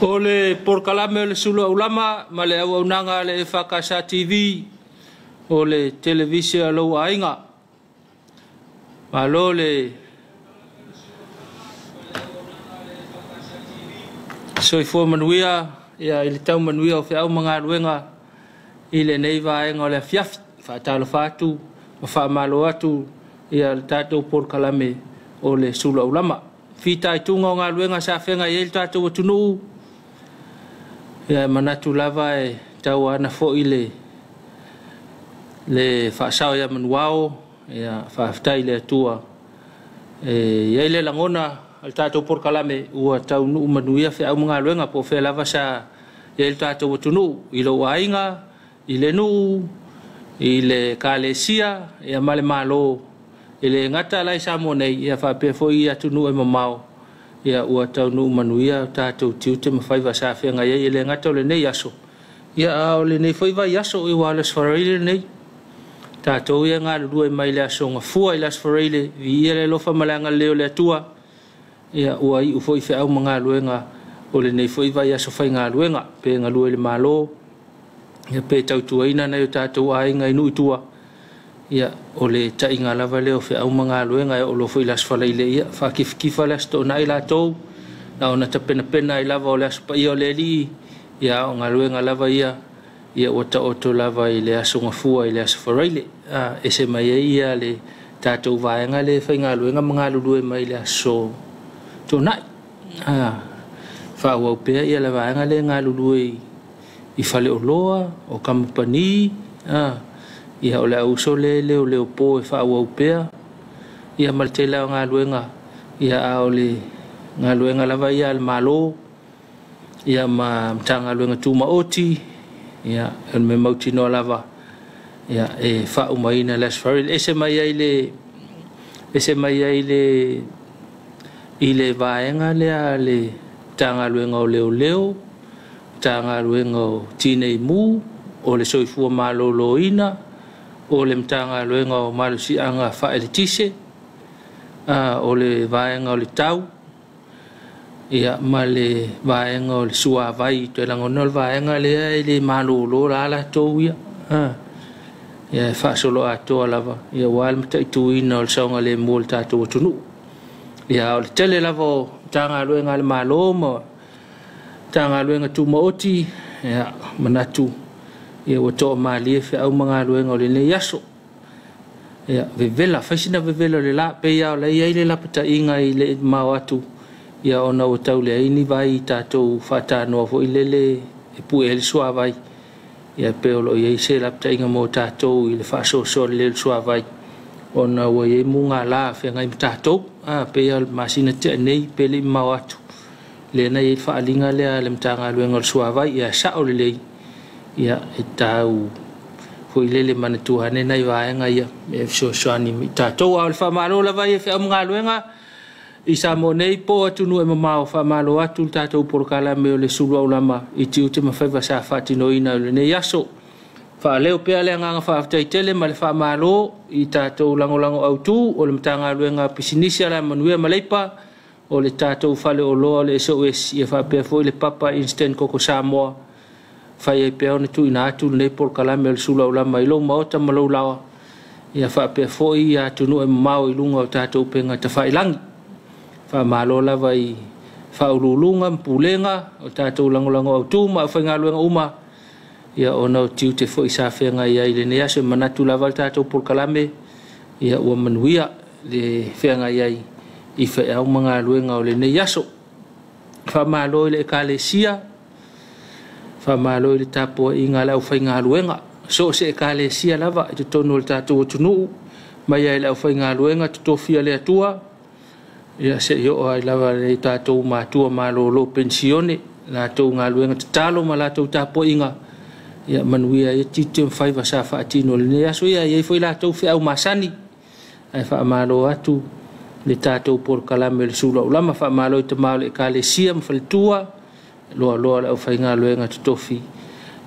O le polokalame o le Sulu Aulama ma le auaunaga a le EFKS TV o le televise a lou aiga. Malo le soifua manuia ia i le tau manuia o feau ma galuega i lenei vaega o le afiafi. Faatalofa atu ma faamalo atu ia le tatou polokalame o le Sulu Aulama. Fitaituga o galuega sa feagai ai le tatou atunuu, ia e manatu lava e tauana foi le faasao ia manuao, ia faafetai i le Atua. E i ai le lagona o le tatou polokalame ua taunuu manuia feau ma galuega po o fea lava sa i ai le tatou atunuu, i lou aiga, i le nuu, i le ekalesia, ia ma le Malo, e le gata la i Samoa nei, ia faapea foi i atunuu e mamao, ia ua taunuu manuia tatou tiute ma faiva sa feagai ai, e le gata o lenei aso, ia a o lenei foi vaiaso, aua o le Aso Faraile lenei. Tatou ia galulue mai le aso Gafua i le Aso Faraile, viia le alofa ma le agalelei o le Atua, ia ua iu foi feau ma galuega o lenei foi vaiaso faigaluega, pe galue i le Malo, ia pe tautuaina nai o tatou aiga i nuu i tua, ia o le taiga lava lea o feau ma galuega e oo loa foi i le Aso Faraile, ia faakifatifa le Aso Toonai latou, na ona tapenapena ai lava o le Aso Paia o le Alii, ia o galuega lava ia, ia ua taoto lava i le Aso Gafua i le Aso Faraile. Ese mai ai ia le tatou vaega lea e faigaluega ma galulue mai le Aso Toonai. Faaauau pea ia le vaega lea e galulue i faleoloa, o kamupani, ia o le auso lea leoleo po e faaauau pea, ia ma le tele o galuega, ia a o le galuega lava ia a le Malo, ia ma Matagaluega Tumaoti, ia o le mea mautinoa lava, ia e faaumaina le Aso Faraile. Ese mai ai i le vaega lea a le Matagaluega o Leoleo, Matagaluega o Tinei Mu, o le Soifua Maloloina, o le Matagaluega o Malosiaga Faaeletise, o le vaega o le tau, ia ma le vaega o le suavai. Toe lagona o le vaega lea e le malolo la latou ia. Ia e faasolo atoa lava, ia ua le mataituina o le saogalemu o le tatou atunuu. Ia o le tele lava o Matagaluega a le Malo ma Matagaluega Tumaoti, ia manatu ia ua toamalie feau ma galuega o lenei aso. Ia vevela, fai sina vevela o le la, pei lava o la e i ai le lapataiga i le mao atu, ia ona ua tau leai ni vai tatou faatanoa foi lele e pue ai le suavai. Ia pe o lo o i ai se lapataiga mo tatou i le faasoasoa lelei o le suavai, ona ua i ai mugala feagai ma tatou. Pei lava o le masina tea nei, pe le i mamao atu, lea na i ai le faaaliga lea a le Matagaluega o le Suavai, ia sao lelei, ia e tau foi lele manatua ane nai vaega ia e fesoasoani i tatou. A o le faamalo lava ia feau ma galuega i Samoa nei po o atunuu e mamao, faamalo atu le tatou polokalame o le Sulu Aulama i tiute ma faiva sa faatinoina i lenei aso. Faaleo pea le agaga faafetai tele ma le faamalo i tatou lagolago autu o le Matagaluega Pisinisi Alamanuia ma Leipa, o le tatou faleoloa o le SOS, ia faapea foi le Papa Instant Koko Samoa, fai ai pea ona tuuina atu lenei polokalame o le Sulu Aulama i lou maota ma lou laoa, ia faapea foi ia atunuu e mamao i luga o tatou upega tafailagi. Faamalo lava i faauluuluga ma pulega o tatou lagolago autu ma aufaigaluega uma, ia ona o tiute foi sa feagai ai i lenei aso. E manatu lava le tatou polokalame, ia ua manuia le feagai ai i feau ma galuega o lenei aso. Faamalo i le ekalesia, faamalo i le tapuaiga a le aufaigaluega, so o se ekalesia lava i totonu o le tatou atunuu, mai ai le aufaigaluega totofia le Atua, ia se i oo ai lava le tatou matua malolo penisione, latou galuega tatalo ma latou tapuaiga, ia manuia ai tiute ma faiva sa faatino i lenei aso. Ia e i ai foi latou feau masani, ae faamalo atu le tatou polokalame o le Sulu Aulama. Faamalo i tama o le ekalesia ma faletua, loaloa o le aufaigaluega totofi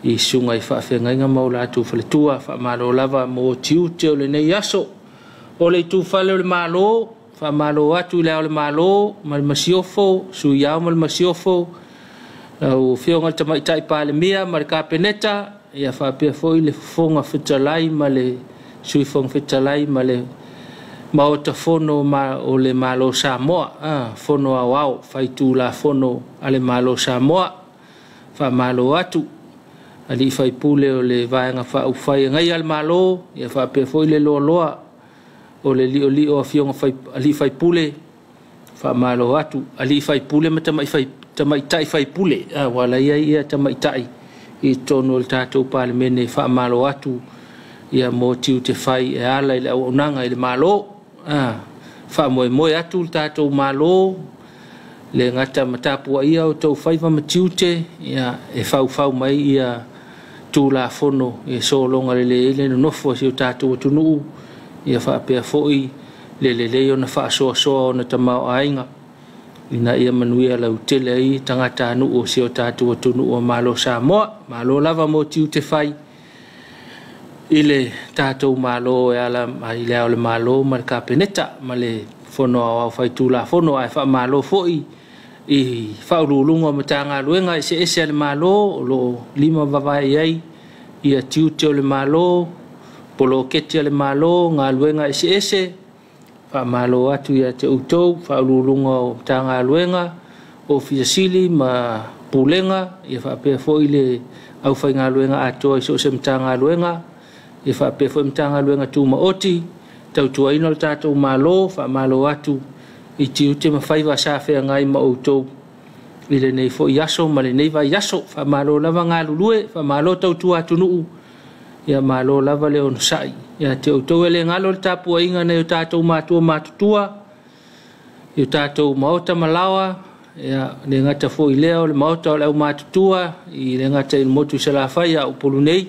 i susuga i faafeagaiga ma o latou faletua. Faamalo lava mo tiute o lenei aso. O le itufale o le Malo, Faamalo atu i le Ao o le Malo ma le Masiofo, Sui Ao ma le Masiofo, lau Afioga i le Tamaitai Palemia ma le Kapeneta, ia faapea foi le Fofoga Fetalai ma le Sui Fofoga Fetalai ma le Maota Fono o le Malo o Samoa, Fono Aoao Faitulafono a le Malo o Samoa. Faamalo atu alii faipule o le Vaega Faaupufai e Agaia le Malo, ia faapea foi le loaloa o le li'oli'o o afioga alii faipule. Faamalo atu alii faipule ma tamaitai faipule, aua la e i ai ia tamaitai i totonu o le tatou Palemene. Faamalo atu ia mo tiute fai e ala i le auaunaga i le Malo. Faamoemoe atu le tatou Malo le gata ma tapuaia outou faiva ma tiute, ia e faufau mai ia Tulafono e sologa lelei ai le nonofo a si o tatou atunuu, ia faapea foi le lelei ona faasoasoa ona tamaoaiga ina ia manuia lautele ai tagatanuu o si o tatou atunuu o Malo Samoa. Malo lava mo tiute fai i le tatou Malo e ala i le Ao o le Malo ma le Kapeneta ma le Fono Aoao Faitulafono. Ae faamalo foi i Faauluuluga o Matagaluega eseese a le Malo o lo o lima vavae i ai ia tiute o le Malo, poloketi a le Malo, galuega eseese. Faamalo atu ia te outou Faauluuluga o Matagaluega, Ofisa Sili ma Pulega, ia faapea foi le aufaigaluega atoa i so o se Matagaluega, ia faapea foi Matagaluega Tumaoti, tautuaina o le tatou Malo. Faamalo atu i tiute ma faiva sa feagai ma outou i lenei foi aso ma lenei vaiaso. Faamalo lava galulue, faamalo tautua atunuu, ia malo lava le onosai ia te outou. E le galo le tapuaiga a nai o tatou matua matutua i o tatou maota ma laoa, ia le gata foi lea o le maota o le aumatutua i le gata i le motu i Salafai a o Upolu nei.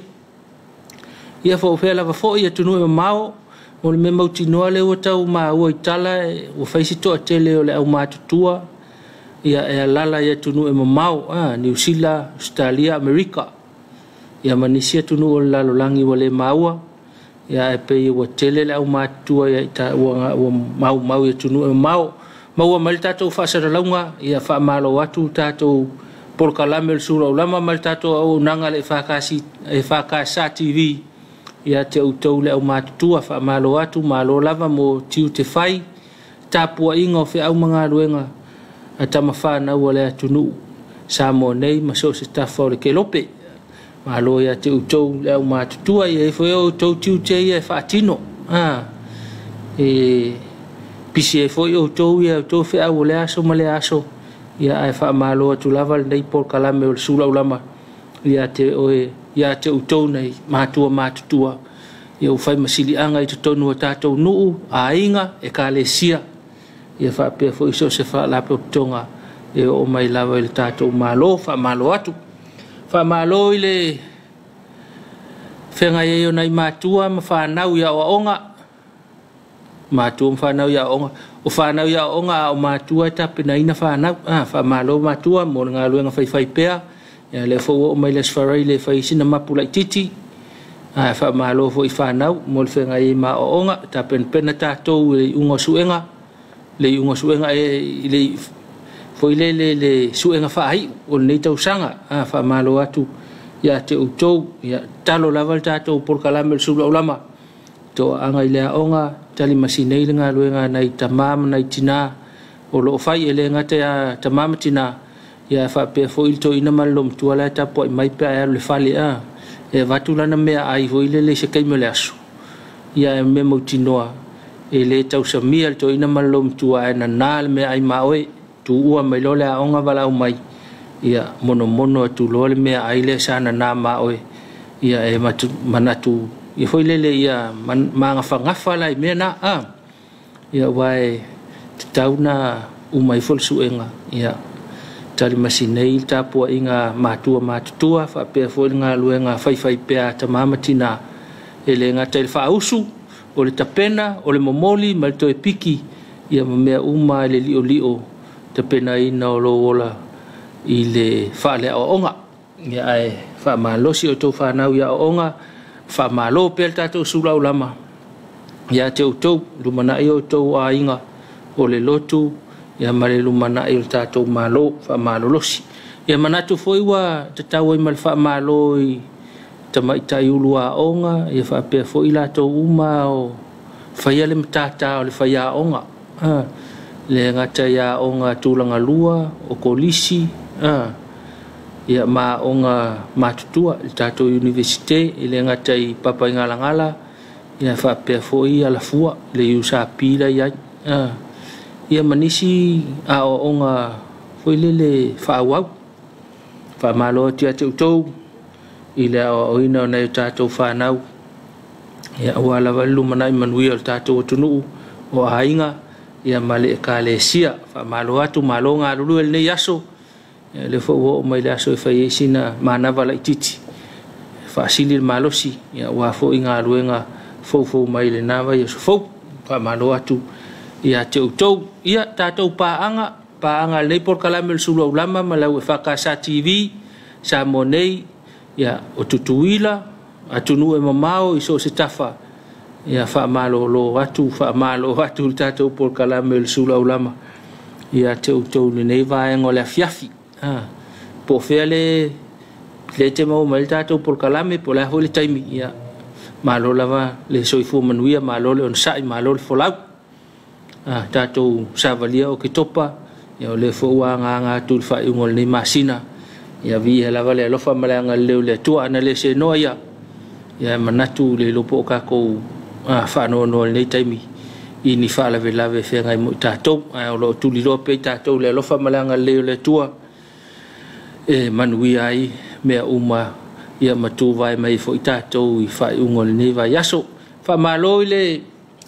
Ia po o fea lava foi atunuu e mamao, o le mea mautinoa lea ua tau maua i tala ua fai si toatele o le aumatutua ia e alaala i atunuu e mamao, Niu Sila, Ausetalia, Amerika, ia ma nisi atunuu o le lalolagi ua le maua, ia ae pei ua tele le aumatutua ua maumau i atunuu e mamao. Maua mai le tatou faasalalauga, ia faamalo atu le tatou polokalame o le Sulaulama ma le tatou auaunaga a le EFKS TV ia te outou le aumatutua. Faamalo atu, malo lava mo tiute fai, tapuaiga o feau ma galuega a tamafanau a le atunuu Samoa nei ma so o se tafa o le kelope. Malo ia te outou le aumatutua, ia e i ai foi outou tiute ia e faatino. E pisi ai foi outou ia outou feau o lea aso ma lea aso, ia ae faamalo atu lava lenei polokalame o le Sulaulama ia te oe, ia te outou nei matua matutua, ia ua fai ma siliaga i totonu o tatou nuu, aiga, ekalesia, ia faapea foi so o se faalapotopotoga e oo mai lava i le tatou Malo. Faamalo atu. Faamalo i le feagai ai o nai matua ma fanau i aoaoga, matua ma fanau i aoaoga, o fanau i aoaoga a o matua e tapenaina fanau. Faamalo matua mo le galuega faifaipea, ia lea foi ua oo mai le Aso Faraile e fai ai sina mapu laitiiti. Ae faamalo foi i fanau mo le feagai ai ma aoaoga, tapenapena tatou i le iuga o suega, le iuga o suega e le foi le le suega faaiu o lenei tausaga. Faamalo atu ia te outou. Ia tatalo lava le tatou polokalame o le Sulaulama, toaaga i le aoga, talimasina le galuega a nai tama ma nai tina o lo o fai, e le gata ia tama ma tina, ia faapea foi le toeaina ma le olomatua la e tapuai mai pe a e alu i le fale, e avatu lana meaai foi lele i se taimi o le aso, ia e mea mautinoa e le tausamia le toeaina ma le olomatua ae nana le meaai ma oe, tuua mai loa le aoga valaau mai, ia monomono atu loa le meaai lea sa nana ma oe, ia e manatu ia foi lele ia magafagafa la i mea na, ia aua e tatau na uma ifo le suega, ia talimasinei le tapuaiga matua matutua faapea foi le galuega faifaipea a tama ma tina, e le gata i le faausu o le tapena o le momoli ma le toe piki ia ma mea uma i le li'oli'o tapenaina o lou ola i le faaleaoaoga. Ia ae faamalosi outou fanau i aoaoga, faamalo pea le tatou sulaulama ia te outou, lumanai outou aiga o le lotu ia ma le lumanai o le tatou Malo faamalolosi. Ia manatu foi ua tatau ai ma le faamalo i tamaitai ulu aoga ia faapea foi latou uma o faia le matata o le faiaoga, le gata i aoga tulaga lua o kolisi, ia ma aoga matutua i le tatou Iunivesite, e le gata i Papaigalagala ia faapea foi Alafua le USP la i ai, ia ma nisi aoaoga foi lele faaauau. Faamalo atu ia te outou i le aoaoina o nai o tatou fanau ia aua lava le lumanai manuia o le tatou atunuu o aiga ia ma le Ekalesia. Faamalo atu, malo galulue i lenei aso. Ia lea foi ua oo mai le aso e fai ai sina manava laitiiti e faasili le malosi ia aua foi galuega foufou mai lena vaiaso fou. Faamalo atu ia te outou. Ia tatou paaga, paaga a lenei polokalame o le Sulu Aulama ma le au EFKS TV, Samoa nei, ia o Tutuila, atunuu e mamao i so o se tafa, ia faamalolo atu, faamalo atu le tatou polokalame o le Sulu Aulama ia te outou i lenei vaega o le afiafi. Po o fea le te maua mai le tatou polokalame, po o le a foi le taimi, ia malo lava le soifua manuia, malo le onosai, malo le folau. Tatou savalia o Oketopa, ia o lea foi ua agaaga atu i le faaiuga o lenei masina, ia viia lava le alofa ma le agalelei o le Atua. Ana le senoa ia, ia manatu le iloa po o tatou faanoanoa i lenei taimi i ni faalavelave e feagai mo i tatou, ae o lo o tuliloa pea i tatou le alofa ma le agalelei o le Atua e manuia ai mea uma ia ma tuvae mai foi tatou i faaiuga o lenei vaiaso. Faamalo i le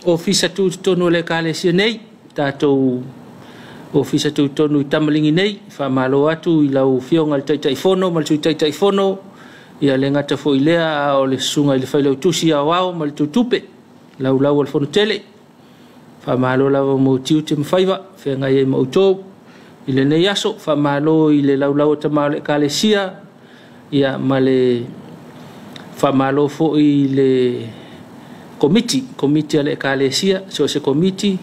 ofisa tutotonu o le Ekalesia nei, tatou ofisa tutotonu i Tamaligi nei. Faamalo atu i lau afioga i le Taitaifono ma le Sui Taitaifono, ia le gata foi lea a o le susuga i le Failautusi Aoao ma le Tutupe, laulau o le Fonotele. Faamalo lava mo tiute ma faiva feagai ai ma outou i lenei aso. Faamalo i le laulau o tama o le Ekalesia, ia ma le faamalo foi i le komiti a le Ekalesia, so o se komiti,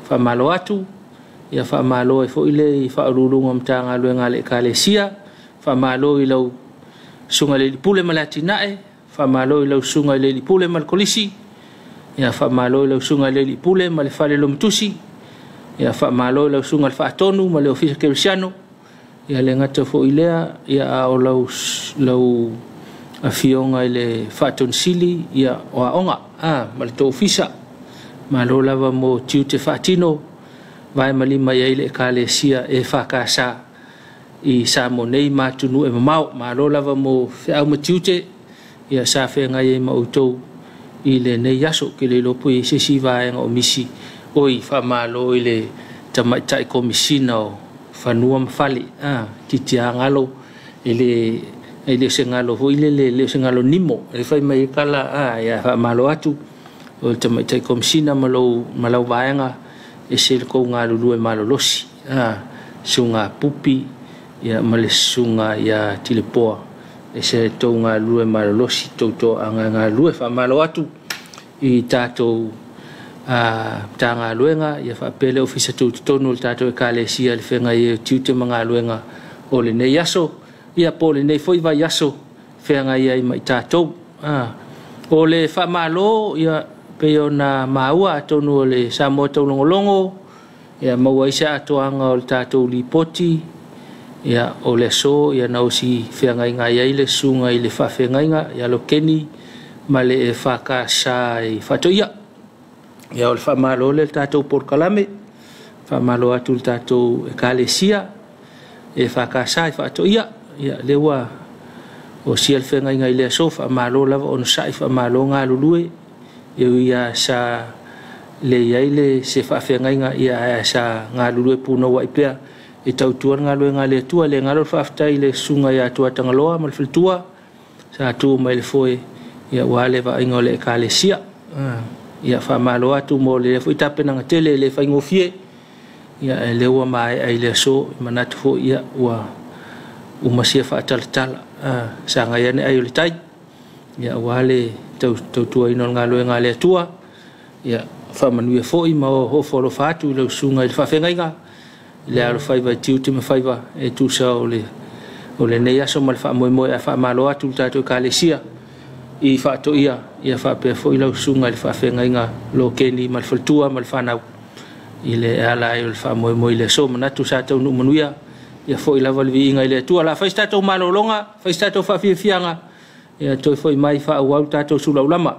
faamalo atu. Ia faamalo ai foi le faauluuluga o Matagaluega a le Ekalesia. Faamalo i lau susuga i le Alii Pule ma le Atinae, faamalo i lau susuga i le Alii Pule ma le Kolisi, ia faamalo i lau susuga i le Alii Pule ma le Fale Lomotusi, ia faamalo i lau susuga i le Faatonu ma le Ofisa Kerisiano, ia le gata foi lea, ia a o lau afioga i le Faatonisili ia o aoga ma le tou ofisa. Malo lava mo tiute faatino vae ma lima i ai le Ekalesia EFKS i Samoa nei ma atunuu e mamao. Malo lava mo feau ma tiute ia sa feagai ai ma outou i lenei aso. Ke le iloa po i ai se isi vaega o misi oi. Faamalo i le tamaitai komisina o fanua ma fale, titiagalo e le o se galo foi lele, le o se galo nimo e fai mai kala, ia faamalo atu o le tamaitai komisina ma lau vaega e se le kou galulue malolosi, susuga Pupi ia ma le susuga ia Tilepoa, e se tou galulue malolosi, tou toaga galulue. Faamalo atu i tatou Matagaluega ia faapea le ofisa tutotonu o le tatou Ekalesia i le feagai ai o tiute ma galuega o lenei aso, ia po o lenei foi vaiaso feagai ai ma i tatou. O le faamalo ia pei ona maua atonu o le Samoa Taulogologo ia maua ai se atoaga o le tatou lipoti ia o le aso ia na osi feagaiga ai le susuga i le faafeagaiga ia Lokeni ma le EFKS i Faatoia. Ia o le faamalo le tatou polokalame, faamalo atu le tatou Ekalesia EFKS i Faatoia. Ia lea ua osia le feagaiga i le aso, faamalo lava onosai, faamalo galulue. Ia sa le iai le se faafeagaiga ia ae sa galulue punouai pea e tautua le galuega a le Atua. Le galo le faafetai i le susuga ia Tuatagaloa ma le faletua sa tu mai le foe ia ua le vaaiga o le Ekalesia. Ia faamalo atu mo le foi tapenaga tele le faigofie ia e le ua maea i le aso, manatu foi ia ua umasia faatalatala sagai ane ai o le tai ia ua le tautuaina o le galuega a le Atua. Ia Faamanuia foi ma ofo alofa atu i lau susuga i le faafeagaiga i le alofaiva i tiute ma faiva e tusa o lenei aso ma le faamoemoe ae faamalo atu le tatou Ekalesia i Faatoia ia faapea foi lau susuga i le faafeagaiga Lokeni ma le faletua ma le fanau i le ala ai o le faamoemoe i le aso. Manatu sa taunuu manuia ia foi lava le viiga i le Atua. O le a fai se tatou malologa, fai se tatou faafiafiaga, ia toe foi mai faaauau le tatou sulaulama.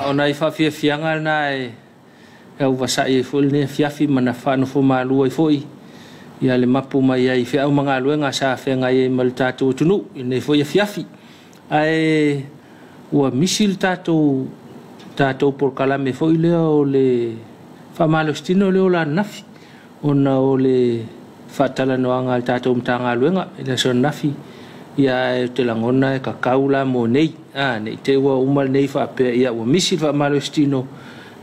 Ona i faafiafiaga lena e auvasai ai foi lenei afiafi ma na faanofomalua ai foi Ia le mapu mai ai feau ma galuega sa feagai ai ma le tatou atunuu i lenei foi afiafi. Ae ua misi le tatou polokalame foi lea o le faamalositino lea o le ananafi ona o le faatalanoaga a le tatou Matagaluega i le aso ananafi. Ia ae ou te lagona e kakau la mo nei. Nei te i ua uma lenei faapea ia ua misi le faamalositino.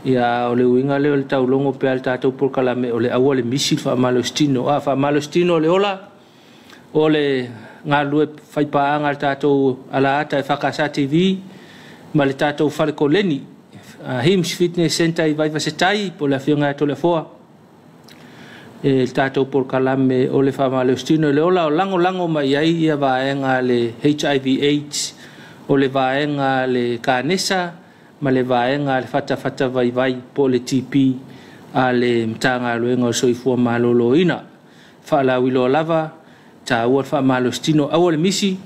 Ia o le uiga lea o le taulogo pea le tatou polokalame o le aua le misi le faamalositino. Faamalositino le ola o le galulue faipaaga a le tatou Alaata e FKS TV ma le tatou fale koleni Hims Fitness Center i Vaivasetai po o le afioga ia Toleafoa e le tatou polokalame o le faamalositino le ola o lagolago mai ai ia vaega le HIV AIDS o le vaega le kanesa ma le vaega le fatafata vaivai po o le TB a le Matagaluega o le Soifua Maloloina. Faalauiloa lava, taua le faamalositino, aua le misi,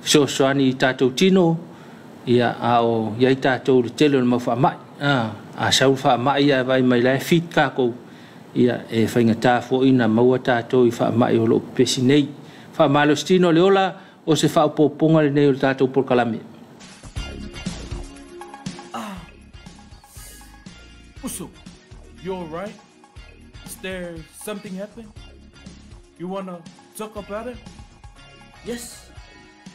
fesoasoani i tatou tino, ia a o i ai tatou i le tele o le mau faamai. A sau le faamai ae vaai mai la e fit tatou, ia e faigata foi ona maua tatou i faamai o lo o pepesi nei. Faamalositino le ola o se faaopoopoga lenei o le tatou polokalame. Uso, you alright? Is there something happened? You wanna talk about it? Yes,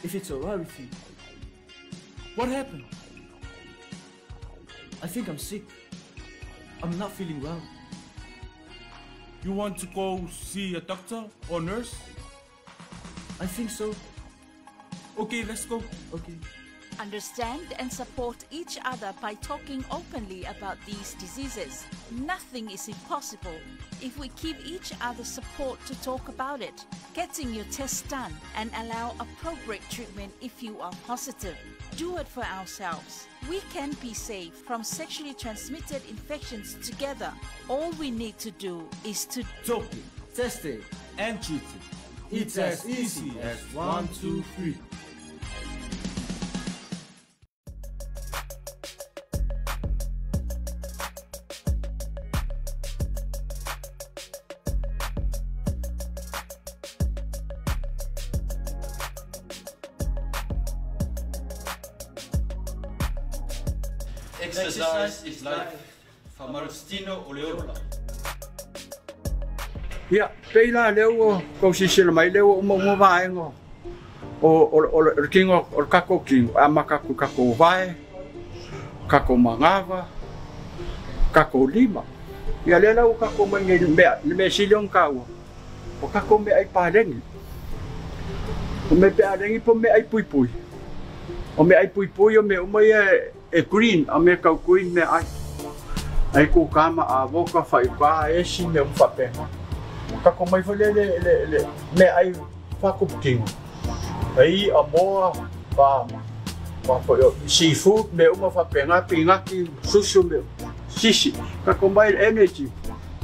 if it's alright with you. What happened? I think I'm sick. I'm not feeling well. You want to go see a doctor or nurse? I think so. Okay, let's go. Okay. Understand and support each other by talking openly about these diseases. Nothing is impossible if we give each other support to talk about it. Getting your test done and allow appropriate treatment if you are positive. Do it for ourselves. We can be safe from sexually transmitted infections together. All we need to do is to talk it, test it, and treat it. It's as easy as 1, 2, 3. Exercise is life. Faamalositino o le ola. Ia, pei la lea ua kausisila mai lea ua uma vaega o le kingo, o le tatou kingo, e amata atu i tatou vae, tatou magava, tatou lima. Ia lea la ua tatou mai nei le mea sili ona taua, o tatou meaai paleni. O mea pealeni po o meaai puipui. O meaai puipui o mea uma ia e green, a mea tau green meaai. Ai kūkā ma avoka, faigā, esi mea uma faapena. Tatou mai foi lea le meaai faakuputino. Ai a moa, pa foi o seafood, mea uma faapena, pinaki, susu mea, sisi. Tatou mai le energy.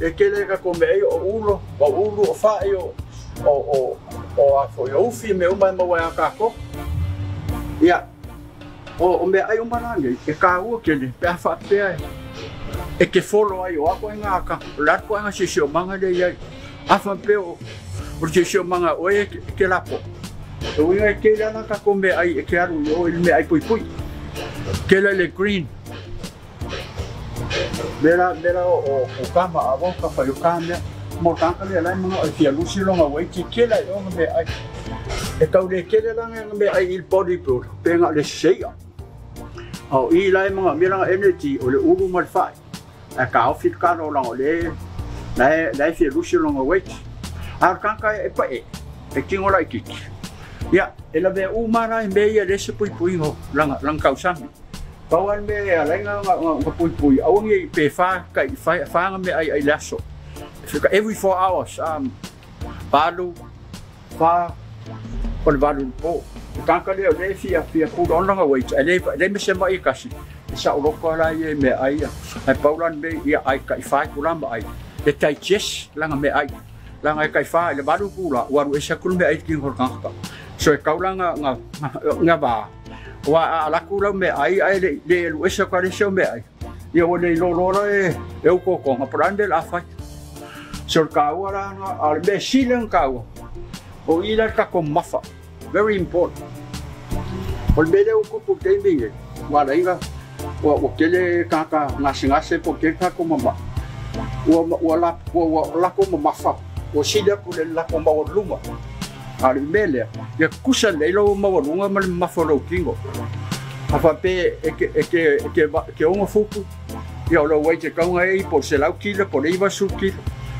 E tele tatou meaai o ulo, o ulu, o fai, o a foi o ufi, mea uma e maua e a tatou. Ia, o meaai uma la nei, e kāua tele, pe a faapea e ke folo ai o ako e ngā ka, o le atu ai ngā sisi o manga le iai. A faapea o le sisi o manga oe e ke lapo. E uiga e tele ana tatou meaai e ke alu i o i le meaai puipui. Tele le green. Mea la o kama a wau ka whai o ka mea. Mo tāngata lea lai manga o fia lusi longa wai te tele ai o ngā meaai. E tau le tele langa ngā meaai i le bodybuilder, pe ngā le seia. O i lai manga mea langa energy o le ulu ma le whai. E ka ofi te kano langa o le lai fia lusi longa weight. A o tāngata e pae, e tingo lai kiki. Ia, e lawe u mara e mea ia le se puipui ngo langa kausami. Pau an mea e alai ngā puipui, aua ngi pe wha kai wha ngā mea ai ai le aso. Every 4 hours, valu, wha, o le valu po. E tāngata lea o le fia pula ona ngā weight, e le me se mai kasi. E sa o loko ala i e mea ai, ai paulan me ia ai kai whai kula ma ai. E digest langa mea ai. Langa e kai wha, e le valu pula, waru e sa kulu mea ai ki ngor kāngata. So e kaulanga ngā wā. Wa a laku lau mea ai, ai le elu esa ka le seo mea ai. Ia wa le lolora e ukokonga, parande la whai. So le kāua la a le mea sili ona kāua, o i la le tatou mafa. Very important. O le mea lea ua tupu i le taimi lenei, ua ala ai ona ua tele tagata gasegase po o tele tagata mama'i, ua latou mamafa, ua sili atu i le latou maualuluga. A o le mea lea, ia tutusa lelei lou maualuga ma le mamafa o lou tino. A faapea e te 6 futu, ia o lou weight e tatau ona i ai po o le 100 kilo po o le 90 kilo.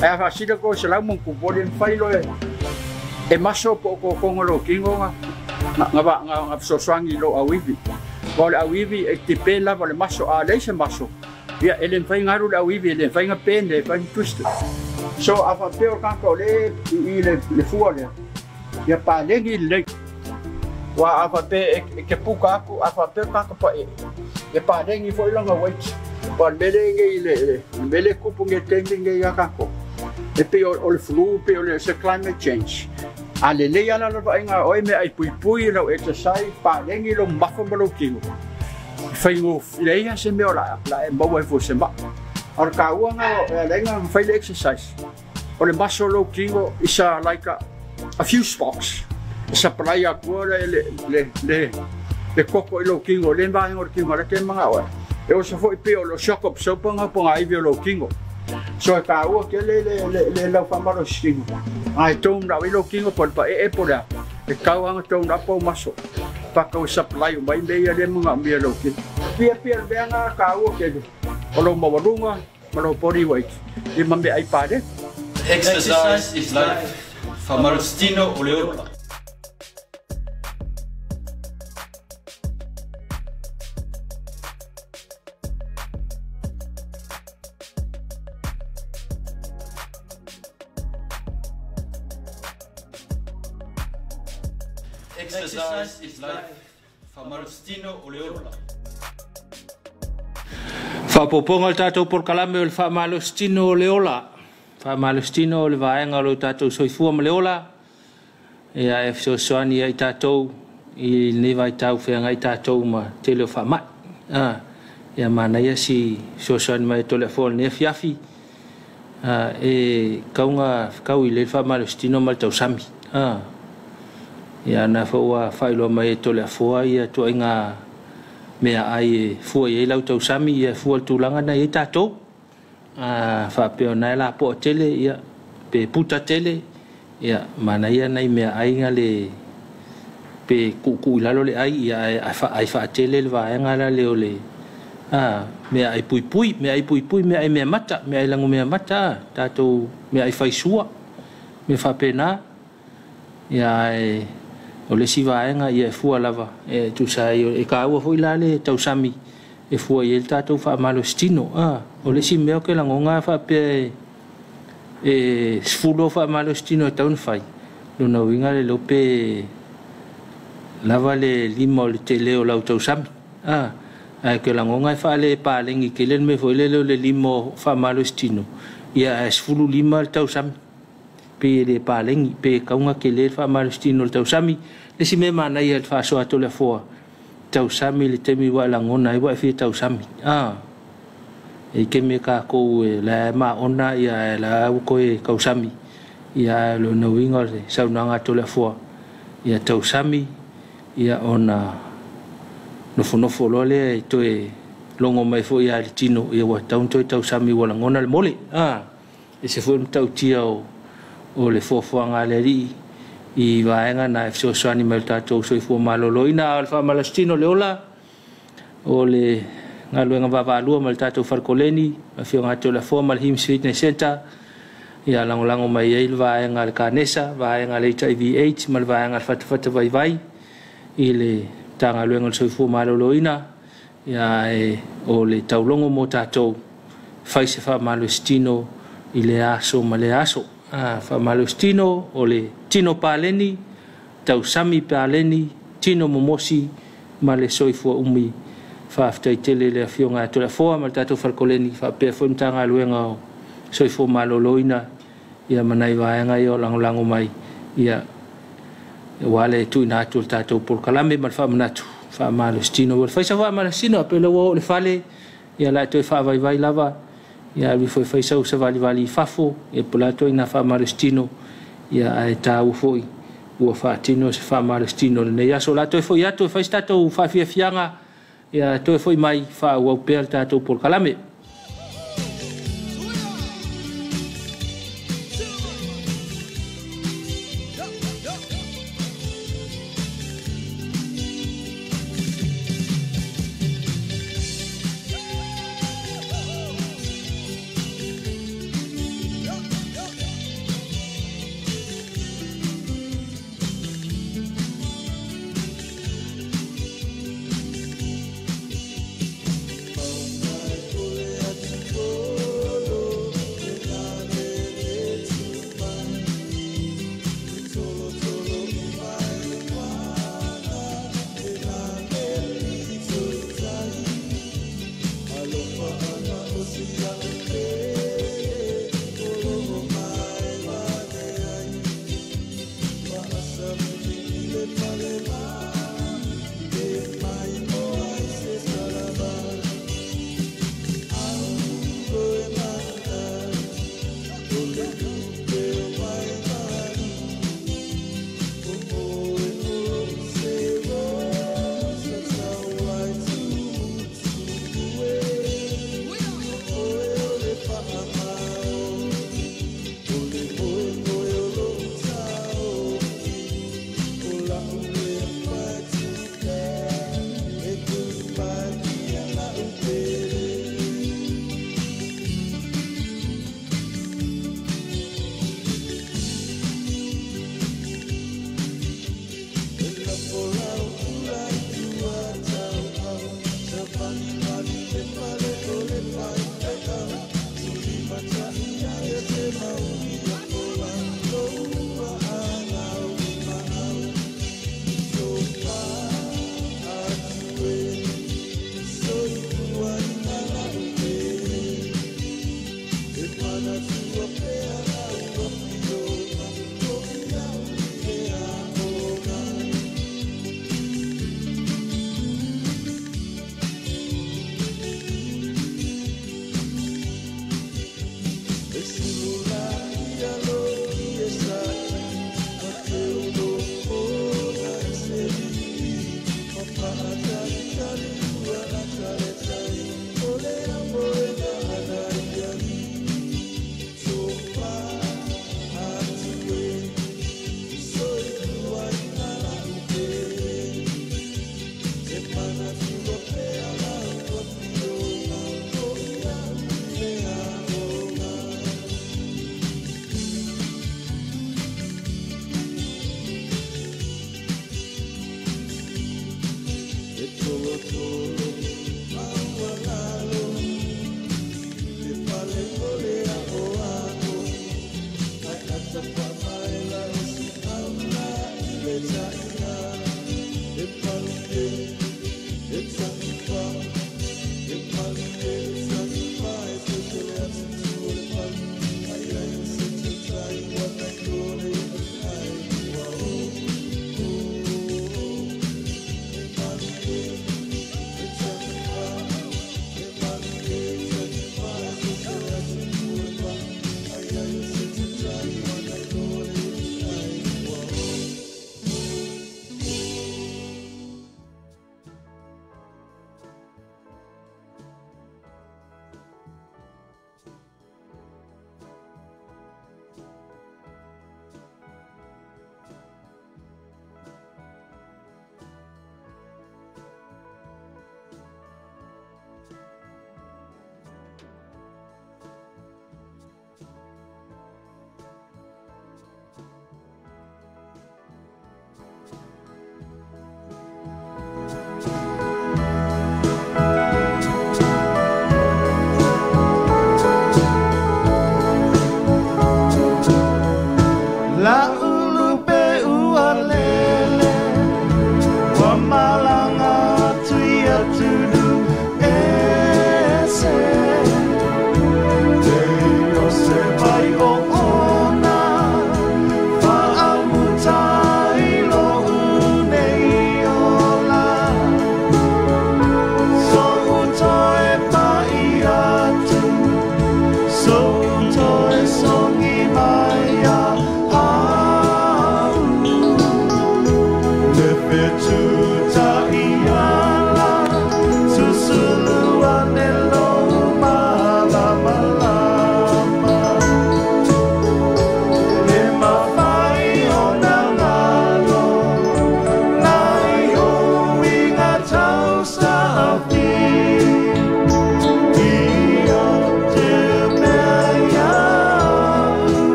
Ae a faasili atu i le 100 ma ona tupu, e le mafai loa e maso po o totoga o lou tino na fesoasoani i lou auivi. Aua o le auivi e depend lava i le maso, a leai se maso, ia e le mafai ona alu le auivi, e le mafai ona bend, e le mafai ona twist. So a faapea o le tagata o lea i le fua lea, ia paleni lelei. Aua a faapea e te puka atu, a faapea o le tagata paee, ia paleni foi lona weight. Aua o le mea lea i nei, le mea lea e tupu nei i le taimi lenei ia tatou, e pei o le flu, pei o le climate change. A lelei lava la le vaaiga a oe, meaai puipui, lau exercise, paleni lou mamafa ma lou tino, e faigofie leai lava se mea o le a e maua ai foi se maa. A o le taua lena e ala ai ona fai le exercise, o le maso o lou tino is a like a fuse box. E supply atua le koko i lou tino, le vaega o le tino la te manao ai. E oso foi pei o le shock absorber nga po ngā iwi o lou tino. So e tāua tele le lau whamalo si tino. Ai tōu nau i lou tino po le paee po le a. E kau anga tōu nau pau maso. Whakau e supply o mai me ia le mga mea lou tino. Pia pia le mea ngā kāua tele. O lou maualuga ma lou body weight. I ma mea ai pāre. Exercise is life. Whamarostino o le ola. Exercise is life. Whamarostino o le ola. Whapoponga o le tātou polokalame o le whamalostino o le ola. Whamalostino o le vaenga o le tātou soifua ma le ola. Ia e fesoasoani ai tātou i lenei vaitau feagai tātou ma tele o whamai. Ia manaia si fesoasoani mai tole afoa o lenei afiafi. E kaunga kau i le whamalostino ma le tausami. Ia na whaua whailoa mai e tole afoa ia tuainga mea ai e fua i ei lau tausami ia fua le tulaga na i tātou. Whaapea o nai la poa tele ia pe puta tele ia manaia nai mea ai nga le pe kuku i lalo le ai ia ai whaatele le vaenga la le o le mea ai puipui, mea ai puipui, mea ai mea mata, mea ai langu mea mata, tātou mea ai whaisua, mea whaapena ia e o le si vaenga ia e fua lava e tusa ai e kāua foi la le tausami e fua i le tātou whaamalostino. O le si mea o ke langonga whaapea e sfulo whaamalostino e taun whai. Lona uinga le lope lava le lima o le tele o lau tausami. Ae ke langonga e whaale e pālengi ke le me foi le leo le lima o whaamalostino. Ia e sfulu lima le tausami. Pe le pālengi, pe kaunga ke le whaamalostino le tausami. Le si mea mānai e whaasoa tole afoa. Tausami le temi wa langona e wa e fia tausami. E ke me ka kou e la ma ona ia e la uko e kausami. Ia lo na winga le saunanga tole afoa. Ia tausami ia ona nofonofo loa lea e toe longo mai foi ia le tino ia ua taun toe tausami ua lagona le mole. E se foi matautia o le foafoaga a le alii i vaega na e fesoasoani mai le tatou soifua malōlōina. A o le faamalositino le ola o le galuega vaavaalua ma le tatou falekoleni afioga atu o le afoa ma le Hims Fitness Center ia lagolago mai ai le vaega a le kanesa, vaega a le HIV AIDS ma le vaega a le fatafata vaivai i le Matagaluega o le Soifua Malōlōina ia e o le taulogo mo tatou fai se faamalositino i le aso ma le aso. Faamalositino o le tino paleni, tausami paleni, tino momosi ma le soifua umi. Faafetai tele le afioga atu le afoa ma le tatou falekoleni faapea foi Matagaluega o Soifua Malōlōina ia ma nai vaega ia o lagolago mai ia ua le tuuina atu o le tatou polokalame ma le faamanatu faamalositino. Ua le faisa faamalositino a pe le ua oo le fale ia la e toe faavaivai lava Ia alu ifo e fai sau savalivali i fafo, ia po o le a ituaiga faamalositino, ia ae taua foi ua faatino se faamalositino i lenei aso. O le a toe foi atu e fai se tatou faafiafiaga, ia toe foi mai faaauau pea le tatou polokalame.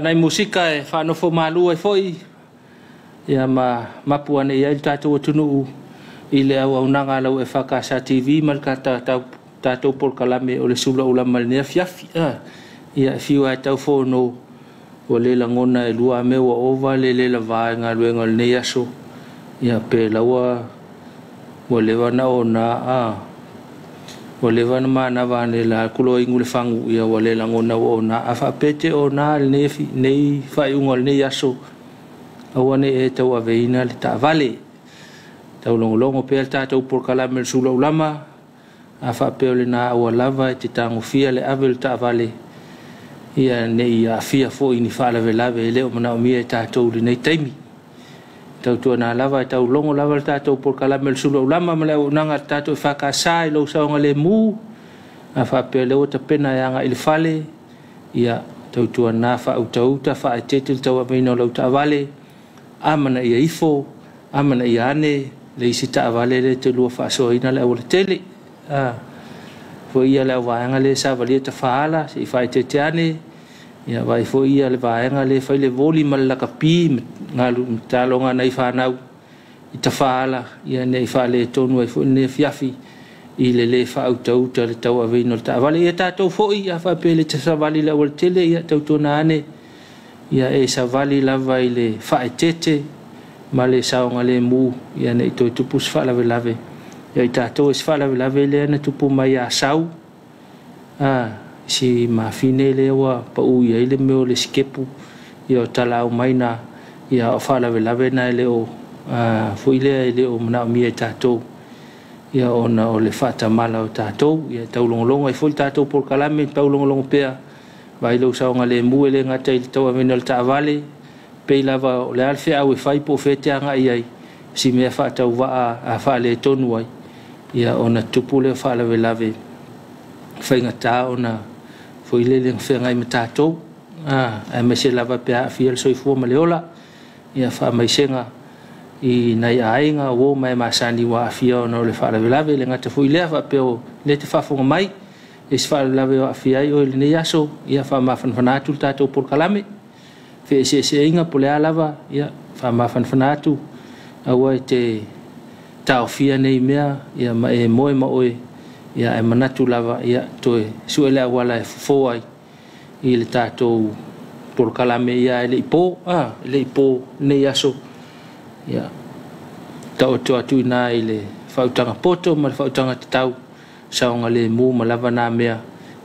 Nai musika e whanofo malua e foi ia ma mapu ane ia i tātou atunuu i le au aunanga lau e whakasa TV ma le ka tātou polokalame o le sula ula ma le nea fiafi ia e fiu ai tau whono o le langona e lua me ua ova le le la vae ngā luenga o le nei aso ia pe laua ua lewa na o na a ua leva na manava ane la kulo ingu le fangu ia ua le lagona ua ona a faapete ona lenei nei faaiuga o lenei aso aua ne e tauaveina le taavale taulogologo pea le tatou polokalame le sulaulama a faapea o lena aua lava e te tagofia le ave o le taavale ia nei aafia fo'i ni faalavelave e lē o manaomia e tatou lenei taimi tautuana lava e taulogo lava le tatou polokalame le sulaulama ma le auaunaga a le tatou e fakasā i lou saogalēmū a faapea lea ua tapena e agaʻi le fale ia tautuana faautauta faaetete le tauaveina o lau taavale amana ia ifo amana ia ane le isi taavale le te lua faasoaina le aualatele foi ia le auvaega le savalia tafaala seʻi faaetete ane ia vai foi ia le vaega le fai le voli ma le lakapi galu taloga nai fanau i tafaala ia nei faaletonu ai foi lenei afiafi i le lē faautauta le tauaveina o le taavale ia tatou foʻi a faapea le savali le aualatele ia tautuana ane ia e savali lava i le faaetete ma le saogalēmū ia nei toe tupu se faalavelave ia i tatou e se faalavelave lea na tupu mai asau si mafine lea ua paʻu i ai le mea o le sikepu ia o talaau mai na ia o faalavelave na e le o foʻi lea e le o manaomia e tatou ia ona o le faatamala o tatou ia taulogologo ai foi le tatou polokalame taulogologo pea vai lou saogalēmū e lē gata i le tauaveina o le taavale pei lava o le a le feau e fai po o fea te agaʻi ai si mea faatauvaa a faaletonu ai ia ona tupu lea faalavelave faigatā ona foi le le feagai ma tatou aemaise lava pe aafia le soifua ma le ola ia faamaisega i nai aiga uō ma e masani ua aafia ona o le faalavelave le gata foi lea faapea o lē te faafofoga mai e se faalavelave o aafia ai oe lenei aso ia faamafanafana atu le tatou polokalame feeseeseaiga po le a lava ia faamafanafana atu aua e te taofia nei mea ia ma e moe ma oe ia e manatu lava ia toe sue le auala e fofo ai i le tatou polokalame ia e leʻi pō e leʻi pō lenei aso ia taoto atu ina i le faautaga poto ma le faautaga tatau saogalēmū ma lava na mea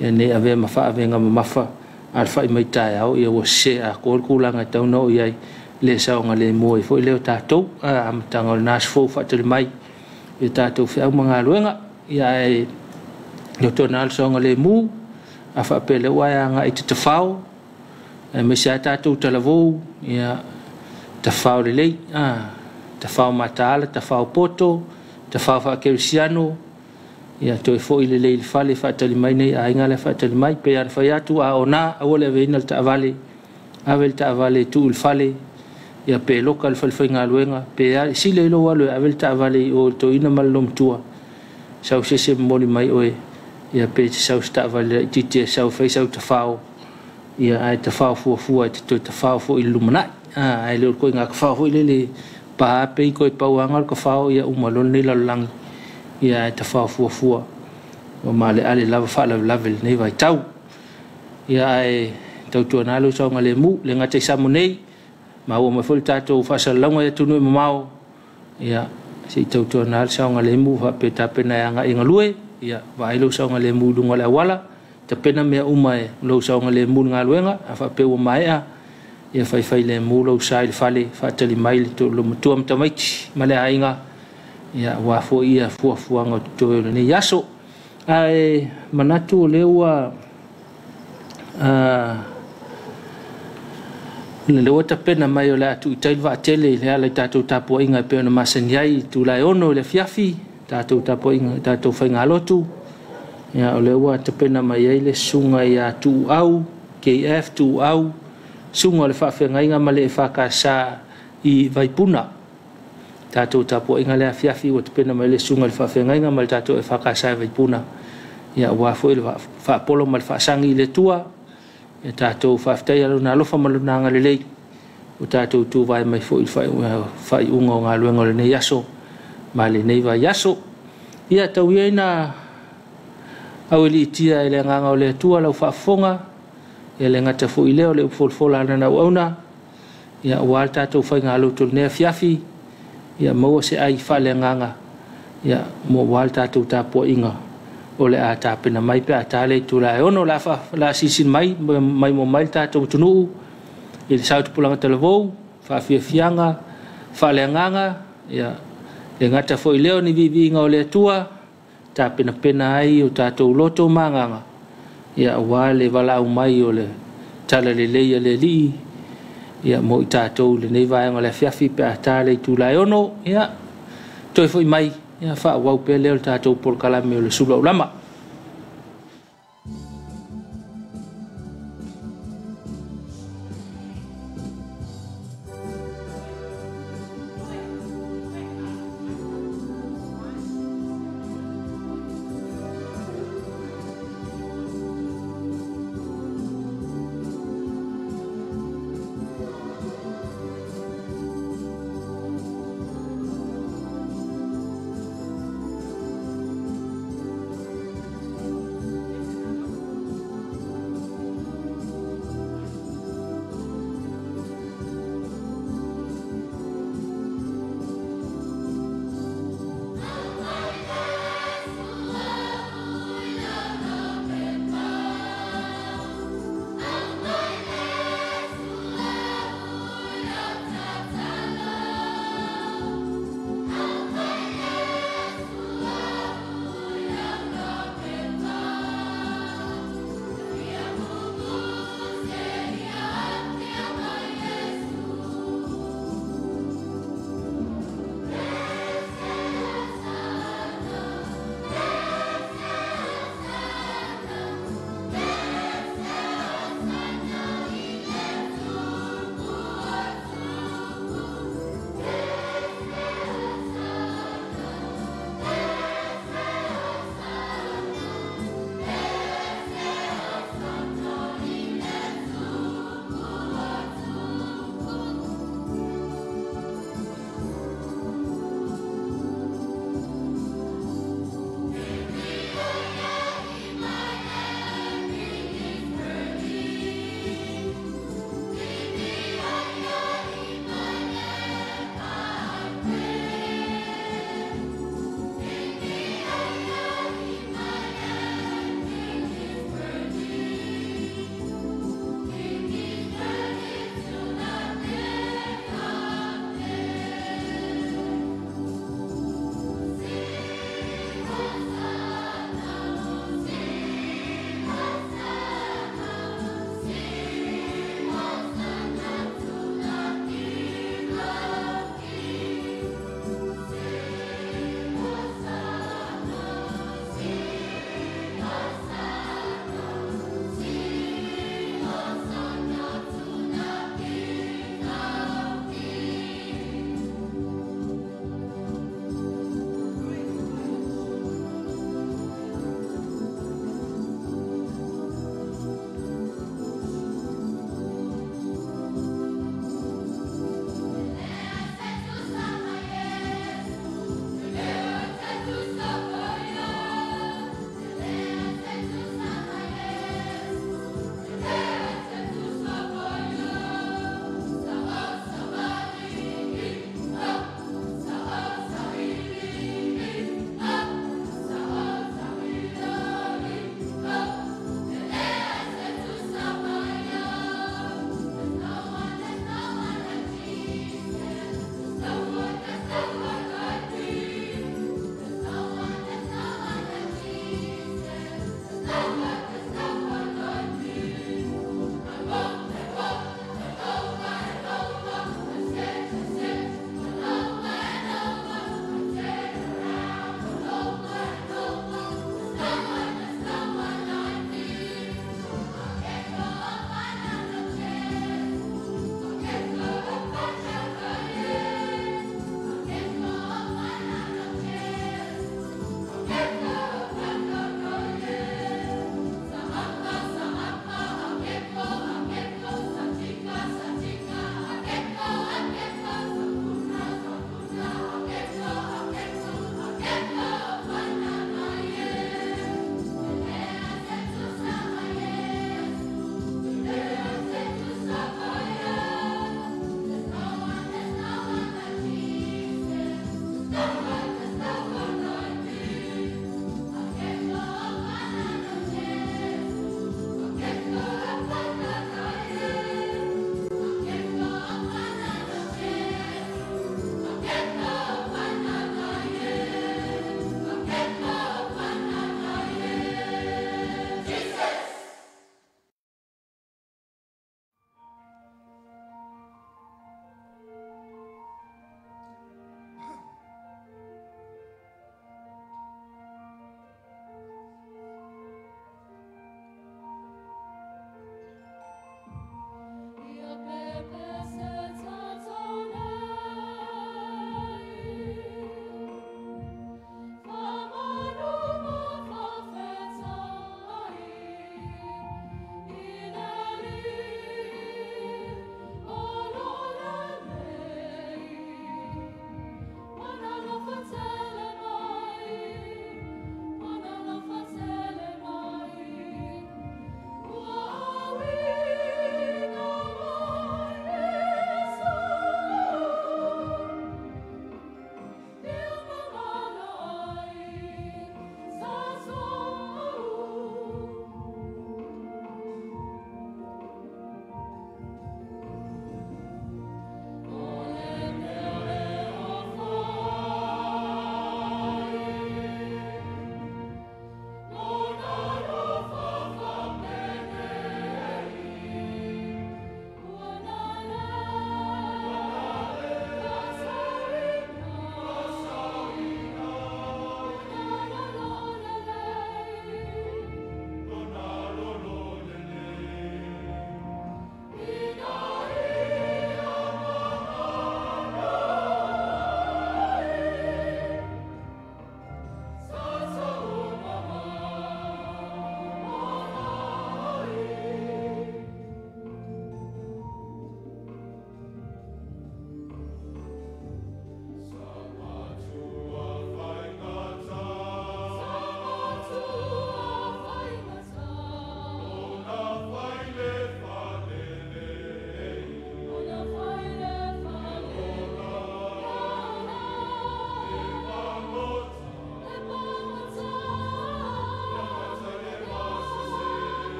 ia nei avea ma faavega mamafa a le fa'i mai taeao ia ua sesē atoa le kulaga e tauna o i ai le saogalēmū ai foʻi lea o tatou amataga o lena aso fou faatali mai i tatou feau ma galuega ia ae lotona le saogalēmū A faapea lea ua e agai e te tafao, aemaise lava tatou talavou, ia tafao lelei, tafao mataala, tafao poto, tafao faakerisiano, ia toe foi lelei i le fale faatali mai nei aiga la e faatali mai. Pei lava ona fai atu, a ona aua le aveina le taavale, ave le taavale e tuu i le fale, ia pe loka i le fale faigaluega, pe a, sili ai lou alu e ave le taavale i o i le toeaina ma le olomatua, sau se isi e momoli mai oe, ia pe te sau i se taavale laitiiti e sau e fai sau tafao, ia ae tafao fuafua e te toe tafao foi i le lumanai. Ae le o le ituaiga tafao foi lele pa pei toe pau lava na o le tafao ia uma loa lenei lalolagi, ia ae tafao fuafua ua maaleale lava faalavelave i lenei vaitau. Ia ae tautuana lou saogalemu, le gata i Samoa nei, maua mai foi le tatou faasalalauga i atunuu e mamao, ia se i tautuana le saogalemu faapea tapena e agai e galue, ia vaai lou saogalemu i luga o le auala, tapena mea uma e lou saogalemu i le galuega, a faapea ua maea, ia faifai lemu lou sa i le fale, faatali mai le matua ma tamaiti ma le aiga, ia aua foi ia fuafuaga o totoe o lenei aso. Ae manatu o lea ua lea ua tapena mai o le a tuuitai le vaatele i le ala i tatou tapuaiga e pei ona masani ai i itula e 6 i le afiafi, tatou tapuaiga, tatou faigalotu. Ia o lea ua tapena mai ai le susuga ia Tuuau, KF Tuuau, susuga o le faafeagaiga ma le EFKS i Vaipuna. Tatou tapuaiga le afiafi ua tapena mai le susuga i le faafeagaiga ma le tatou EFKS i Vaipuna. Ia aua foi le faapolo ma le faasagi i le Atua. Ia tatou faafetaia lona alofa ma lona agalelei ua tatou tuvae mai foi i le faaiuga o galuega o lenei aso ma lenei vaiaso. Ia tau ia ina auiliitia e le agaga o le Atua lau faafofoga, ia le gata foi lea o le upu folafola a lana auauna, ia aua le tatou faigalotu i lenei afiafi, ia maua se ai faaleagaga, ia aua le tatou tapuaiga o le a tapena mai pe a ta le itula e 6. O le a silasila mai maimoa mai le tatou atunuu i le sao tupulaga talavou, faafiafiaga, faaleagaga, ia le gata foi lea o ni viiviiga o le Atua, tapenapena ai o tatou loto ma agaga, ia aua le valaau mai o le talalelei a le Alii, ia mo i tatou i lenei vaega o le afiafi pe a ta le itula e 6, ia toe foi mai, ia faaauau pea lea o le tatou polokalame o le sulu aulama.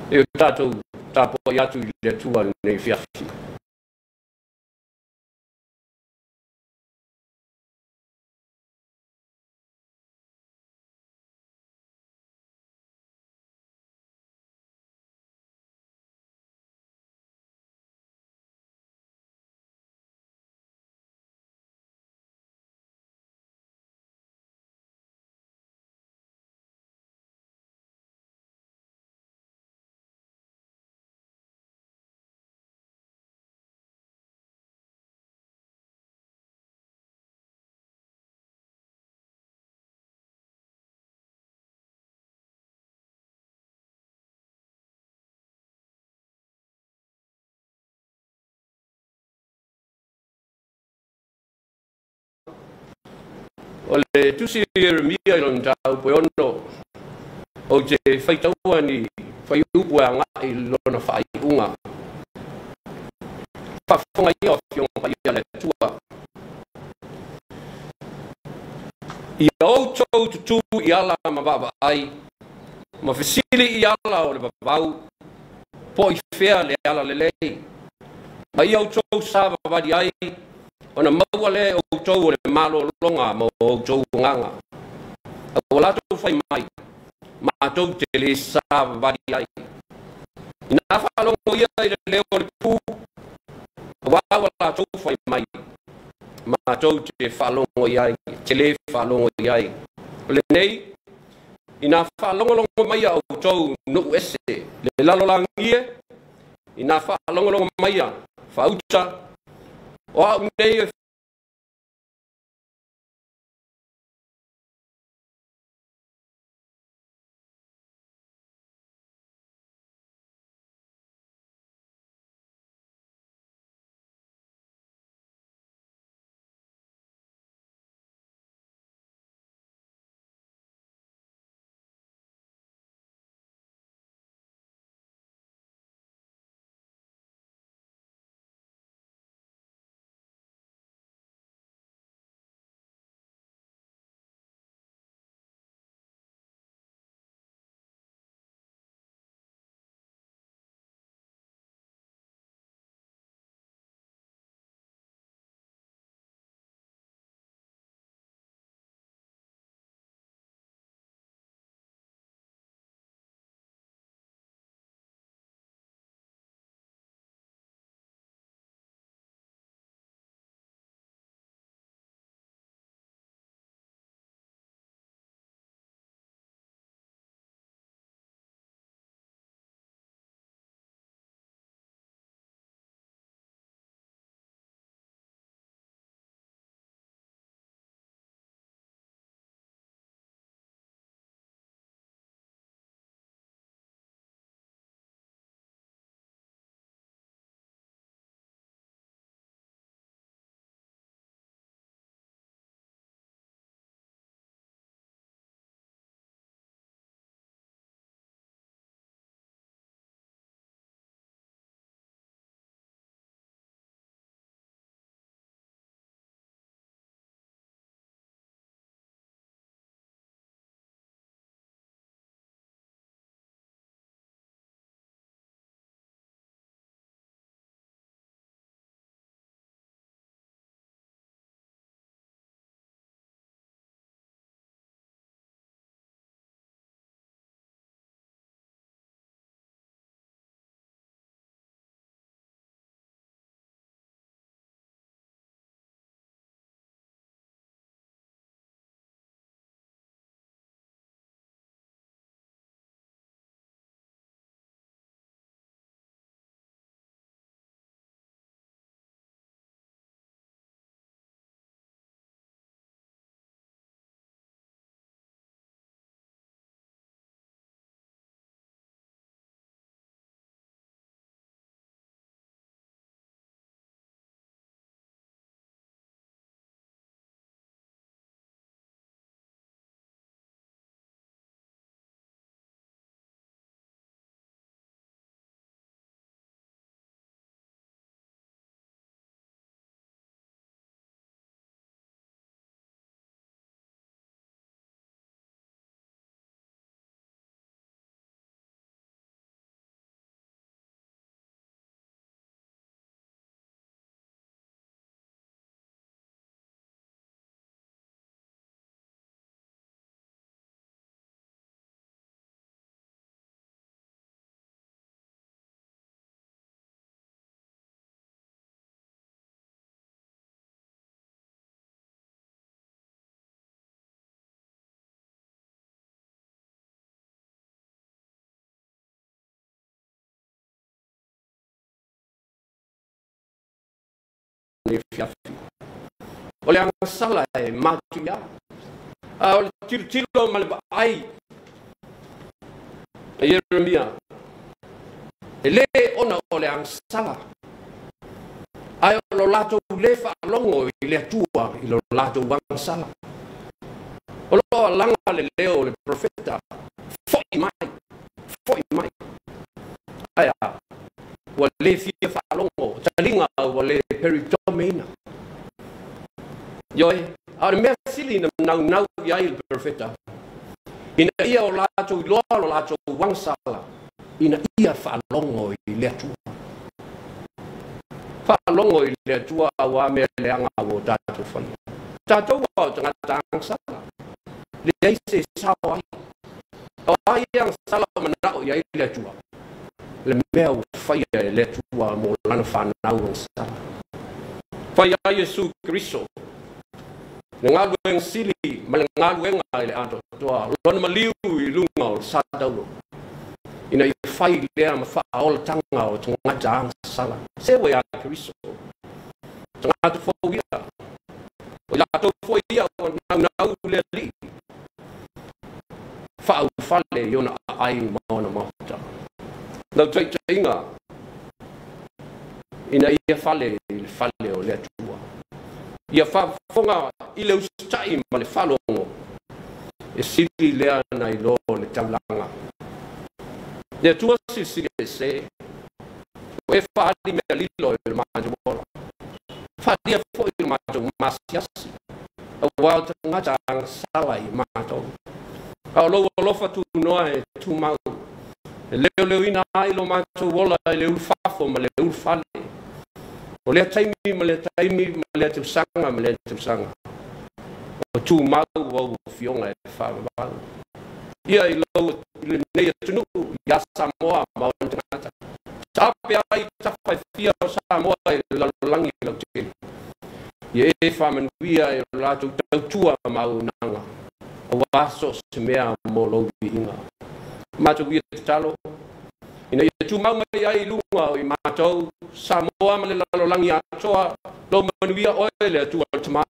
E o tātou tāpoi atu i le Atua lenei afiafi. O le tusi Ieremia i lona mataupu e 6, o te faitaua ni faiupu e agai i lona faaiuga. Faafofoga ia o afioga paia le Atua. Ia outou tutū i ala ma vaavaai, ma fesili i ala o le vavau, po i fea le ala lelei. Ma ia outou savavali ai, ona maua le outou o le malologa ma outou agaga. A ua latou fai mai, matou te le savavali ai. Ina faalogo ia i le leo o le pū, auā ua latou fai mai, matou te faalogo i ai, te le faalogo i ai. O lenei, ina faalogologo mai a outou nuu ese, le lalolagie, ina faalogologo mai a faauta, o au nei e lenei afiafi. O le agasala e matuia. A o le tilotilo ma le vaai a Ieremia, e lē ona o le agasala, ae o lo latou lē faalogo i le Atua i lo latou agasala. O loo alaga le leo o le profeta, fo'i mai, fo'i mai. Ae a ua lē fia faalogo, taliga ua lē peritomeina. Ioe, a o le mea sili na naunau i ai le profeta, ina ia o latou iloa lo latou agasala, ina ia faalogo i le Atua. Faalogo i le Atua auā mea leaga ua o tatou faia. Tatou ua o tagata agasala, leai se sao ai. O ai agasala o manao i ai le Atua? Le mea ua faia e le Atua mo lana fanau agasala. Fai ai Iesu Keriso, le galuega sili ma le galuega i le atoatoa, lona maliu i luga o le sataulo, ina ia fai lea ma faaolataga o tagata agasala. Se ua iā Keriso, tagata fou ia, o i latou foi ia ua naunau le Alii, faaufale i ona aai ma ona maota. Lau taitaiga, ina ia fale i le fale o le Atua. Ia faafofoga i le usitai ma le faalogo, e sili lea na i lo le taulaga. Le Atua silisili ese, o e faali mea lilo i le matou ola. Faalia foi i le matou masiasi, auā o tagata agasala i matou. A o lou alofa tunoa e tumau, e leoleoina ai lo matou ola i le ulufafo ma le ulufale. O lea taimi ma lea taimi ma lea tausaga ma lea tausaga, o tumau au afioga e faavavau. Ia i lau i lenei atunuu ia Samoa ma ona tagata. Taape ai tafa e fia o Samoa i le lalolagi lautele. Ia e faamanuia e o latou tautua ma auaunaga, auā so o se mea mo lou viiga. Matou ia tatalo, ina ia tumau mai ai i luga o i matou, Samoa ma le lalolagi atoa, lou manuia oe le Atua o le Tama.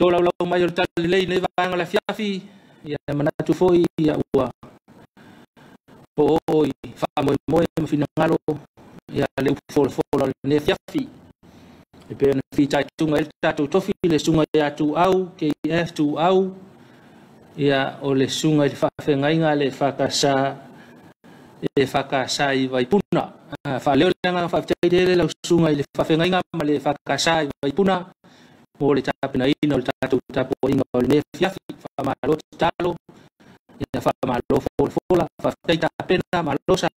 Tolaulau mai o le talalelei nei vaega o le afiafi, ia manatu foi ia ua o'oo'o i faamoemoe ma finagalo ia le upu folafola o lenei afiafi. E pei ona fitaituga ai le tatou tofi le susuga ia Tuau KF Tuau, ia o le susuga i le faafeagaiga le EFKS i Vaipuna. Faaleo le agaga faafetai tele lau susuga i le faafeagaiga ma le EFKS i Vaipuna mo le tapenaina o le tatou tapuaiga o lenei afiafi. Faamalo tatalo, ia faamalo folafola, faafetai tapena, malo sa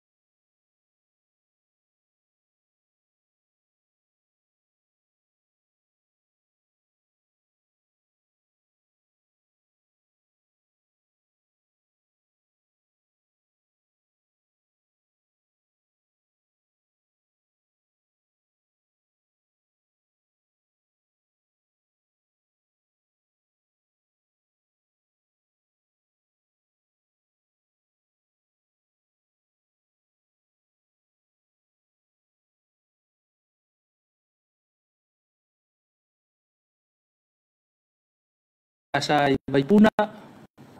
i Vaipuna,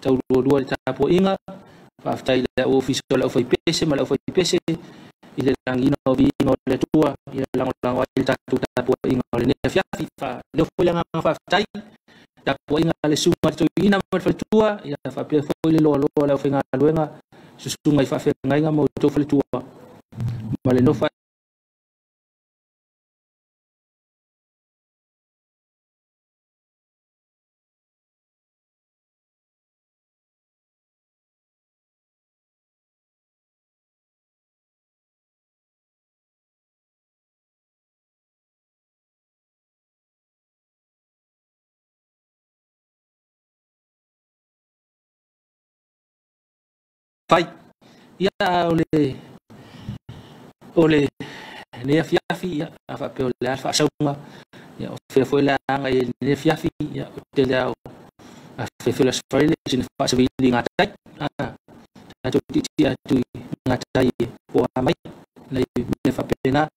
taulualua i le tapuaiga, faafetai i le ofisa o le aufaipese ma le aufaipese i le lagiina o viiga o le Atua, ia lagolago ai le tatou tapuaiga o lenei afiafi. Faaleo foi le agaga faafetai, tapuaiga a le susuga i le toeaina ma le faletua, ia faapea foi le loaloa o le aufaigaluega, susuga i faafeagaiga ma outou faletua, ma le nofo fai. Ia o le lenei afiafi, ia a faapea o le a le faasauga, ia o fea foi le aga i lenei afiafi, ia o tele lava o afeafe o le Aso Faraile sina faasavili i gatai. Tatou tietie atu i gatai po o a mai nai mea faapena,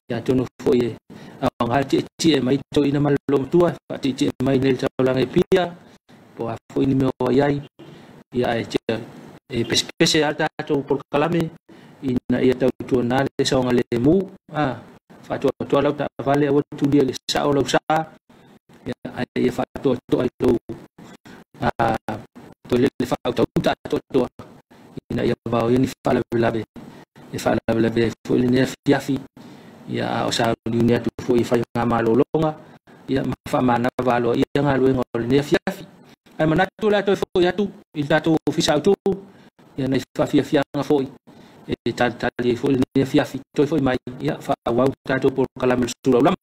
ia atonu foi e aoga le tietie mai toeaina ma le olomatua, faatietie mai nei le taulaga i Apia, po o a foi ni mea o i ai, ia ae e pesepese lava le tatou polokalame ina ia tautuana le saogalemu. Faatoatoa lau taavale, aua le tulia i le sao lau sa, ia ae ia faatoatoa i lou toe lele faautauta atoatoa ina ia vaoia ni faalavelave e faalavelave ai foi lenei afiafi, ia a o sauniuni atu foi i faigamalologa, ia ma faamanava aloaia galuega o lenei afiafi. Ae manatu o le a toe foi atu i le tatou ofisa autu, ia nai faafiafiaga foi e talitali ai foi lenei afiafi, toe foi mai, ia faaauau tatou polokalame o le sulaulama.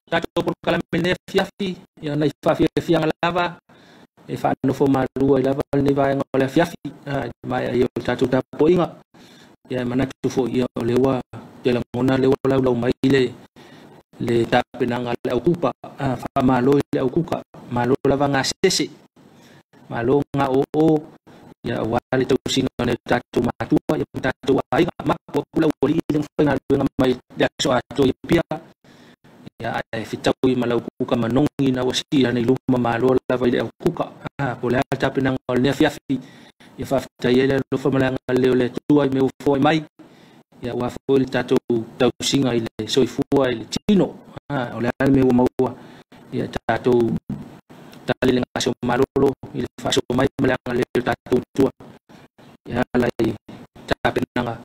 Tatou polokalame nei afiafi ia nai faafiafiaga lava e faanofo malua i lava lenei vaega o le afiafi maea ia o le tatou tapuaiga ia e manatu foi ia o lea ua te lagona lea ua laulau mai le tapenaga a le aukupa faamalo i le aukuka malo lava gasese malo gaoo ia aua le tausiga o nai o tatou matua ia ma tatou aiga mapu atu le aualii le mafaigaluega mai le aso atoa i Apia ia ae fetaui ma lau kuka manogi na ua sii lana i luma malo lava i le aukuka po o le a tapenaga o lenei afiafi ia faafetai ai le alofa ma le agalelei o le Atua i mea ua foai mai ia aua foi le tatou tausiga i le soifua i le tino o le a le mea ua maua ia tatou tali le gase o malolo i le faasoa mai ma le agalelei o le tatou Atua ia ala i tapenaga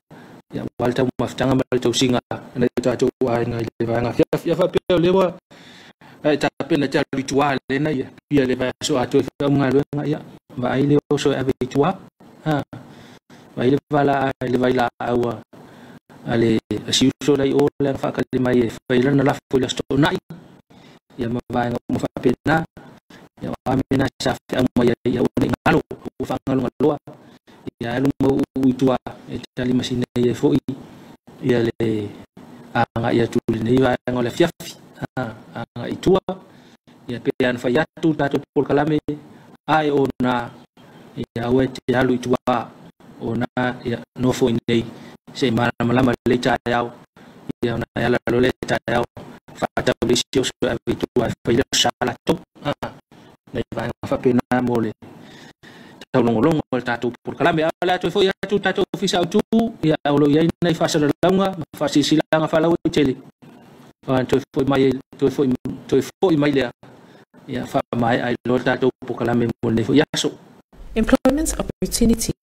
ia aua le taumafataga ma le tausiga a nai o tatou aiga i le vaega afiafi. Ia faapea o lea ua ae tapena te alu i tua lena ia pia le vaiaso atoa i faaugaluega ia vaai le oso e ave i tua vaai le vala le vailaau a le siuso lai o le faakali mai e fai lana lafo i le aso toonai ia ma vaega uma faapena ia o a mea na sa feau mai ai ia ua nei galo ua faagalogaloa ia alu ma uu i tua e tali masina ai foi ia le agai atu i lenei vaega o le afiafi agai i tua ia pe ana fai atu tatou polokalame ae ona ia aua e te alu i tua ona ia nofo i nei se i malamalama lelei taeao ia ona e ala loa lea taeao faatau le isi oso e ave i tua e fai le sa latou nai vaega faapena mo le taulogologo o le tatou polokalame. A o le a toe foi atu tatou ofisa autu ia o lo o i ai nai faasalalauga ma faasilasilaga faalauaitele toe foi mai toe foi mai lea ia faamaea ai loa le tatou polokalame mo lenei foi aso. Employment opportunity.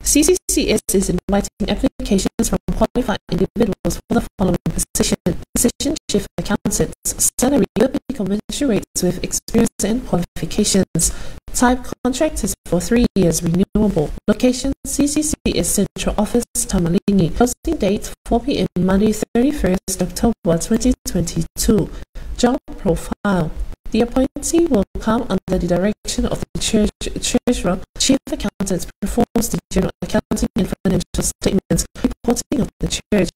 CCCS is inviting applications from qualified individuals for the following position. Position Chief Accountant. Salary will be commensurate with experience and qualifications. Type contract is for 3 years renewable. Location CCCS Central Office, Taumaligi. Closing date 4 p.m. Monday 31st October 2022. Job profile. The appointee will come under the direction of the church treasurer. Chief Accountant performs the general accounting and financial statements reporting of the church.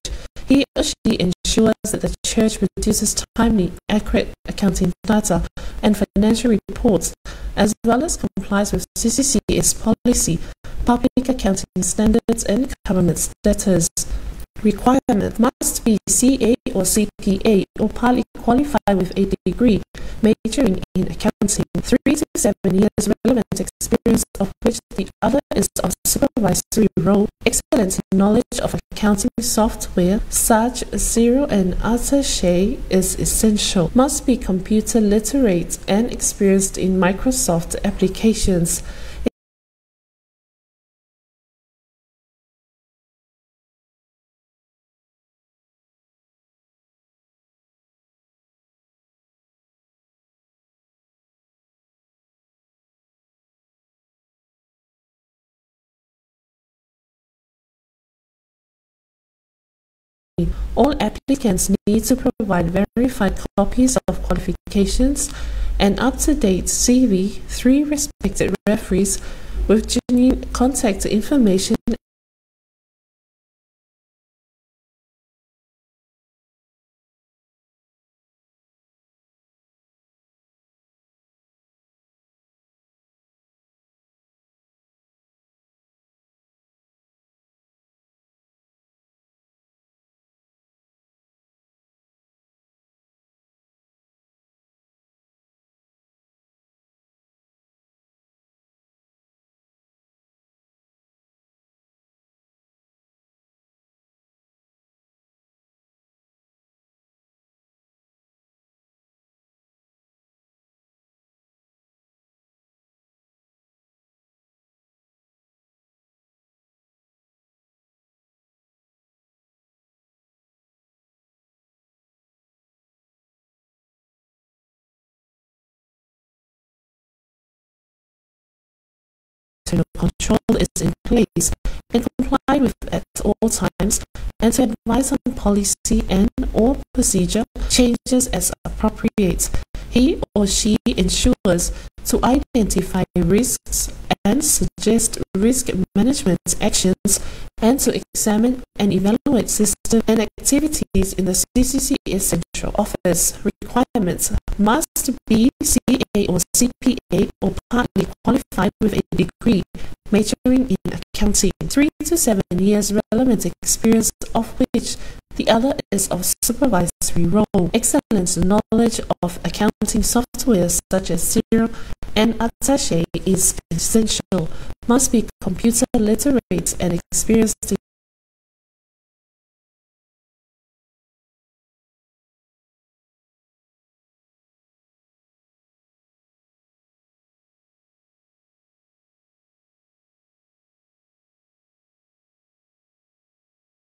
He or she ensures that the church produces timely, accurate accounting data and financial reports, as well as complies with CCCS policy, public accounting standards, and government status. Requirement must be CA or CPA or partly qualified with a degree majoring in accounting, 3 to 7 years relevant experience, of which the other is of supervisory role, excellent knowledge of accounting software such as Xero and Attaché is essential, must be computer literate and experienced in Microsoft applications. All applicants need to provide verified copies of qualifications, an up-to-date CV, 3 respected referees with genuine contact information, internal control is in place and complied with at all times, and to advise on policy and or procedure changes as appropriate. He or she ensures to identify risks and suggest risk management actions and to examine and evaluate systems and activities in the CCCS Central Office. Requirements: must be CA or CPA or partly qualified with a degree majoring in accounting, 3 to 7 years relevant experience, of which the other is of supervisory role, excellent knowledge of accounting software such as Xero and Attache is essential, must be computer literate and experienced in